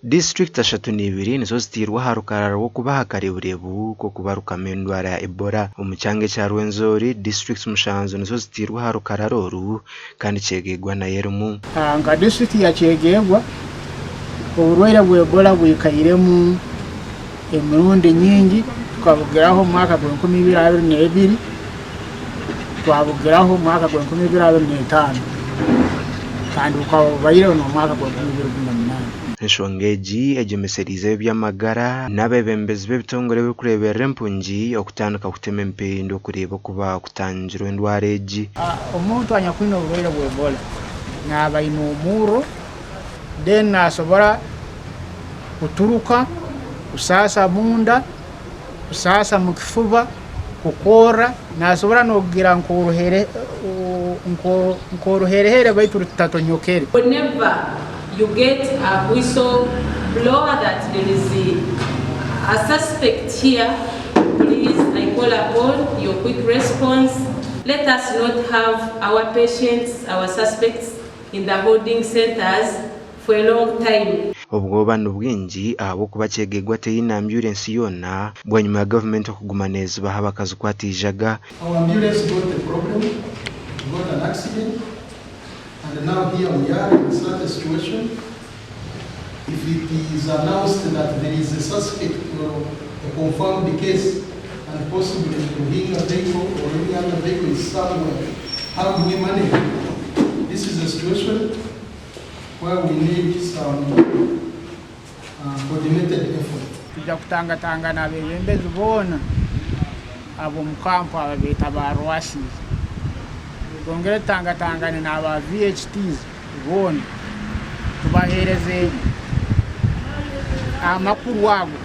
Disiturikiti 32 nizo ziteirwe aha rukarara rw'okuba aha kareburebu k'okubarukamu endwara ya Ebola. Omu kyanga ekya Rwenzori, disiturikiti mushanju nizo ziteirwe aha rukarara oru kandi Kyegegwa nayo erimu. Nka disiturikiti ya Kyegegwa, oburwaire bwa Ebola bwikairemu emirundi nyingi, tukabugiraho omu mwaka gw'enkumi ibiri abiri n'ebiri, twabugiraho omu mwaka gw'enkumi ibiri abiri n'etaano kandi bukaba bubaireho n'omu mwaka gw'enkumi ibiri ikumi na munaana. Enshonga egi egyemesereize ab'eby'amagara n'abeebembezi b'ebitongore ebirikureeberera empungi okutandika kutema empindu okureeba oku baakutangirwa endwara egi. Omuntu anyakwine oburwaire bwa Ebola naaba aine omurro then nasobora kuturuka, kusaasa munda, kusaasa mukifuba, kukorra, nasobora n'okugira nk'oruherehere baitu rutatonyookere. Whenever you get a whistle blower that there is a suspect here, please I call upon your quick response. Let us not have our patients, our suspects in the holding centres for a long time. Obwoba nibwingi ahabw'okuba Kyegegwa teine ambyurensi yoona bwanyima ya gavumenti okuguma neezibaha bakazikwata eijaga. Our ambulance got a problem, got an accident and now here we are in such a situation. If it is announced that there is a suspect or a confirmed case and possibly the Ruhinga vehicle or any other vehicle is somewhere, how do we manage? This is a situation where we need some coordinated effort. Twija kutangatangana abeebembezi boona ab'omu kampu aba beeta ba RWACs. Twongere tutangatangane n'aba VHTs boona tubaheereze amakuru ago,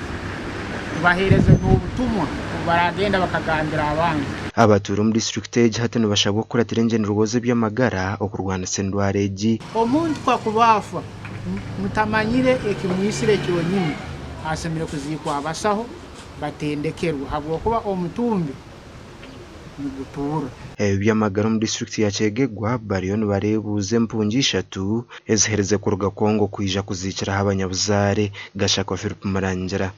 tubaheereze n'obutumwa obu baraagenda bakagambira abandi. Abatuura omu disiturikiti egi hati nibashabwa kukuratira engyendererwaho z'eby'amagara okurwanisa endwara egi. Omuntu kakuba afa mutamanyire ekimwisire kyonyini, asemeriire kuziikwa abasaho batendekerwe habwokuba omutumbi nigutuura. Ab'eby'amagara omu disiturikiti ya Kyegegwa bariyo nibareebuuza empungi ishatu eziherize kuruga Congo kwija kuziikiraho abanyabuzaare. Gashakwa Philip Murangira.